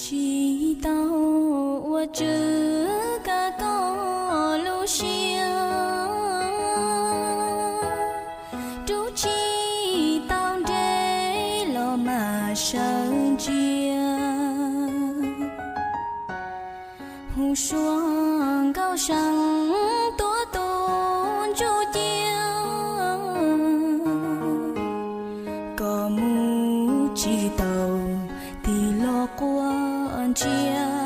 Tsis tau ua tswv kav koj lub siab, rub tsis tau nres los mas sawv ntsia. Hu suab nkauj seev tuav tus ntsuj cia, koj mus tsis tau tig los quaj ntsia.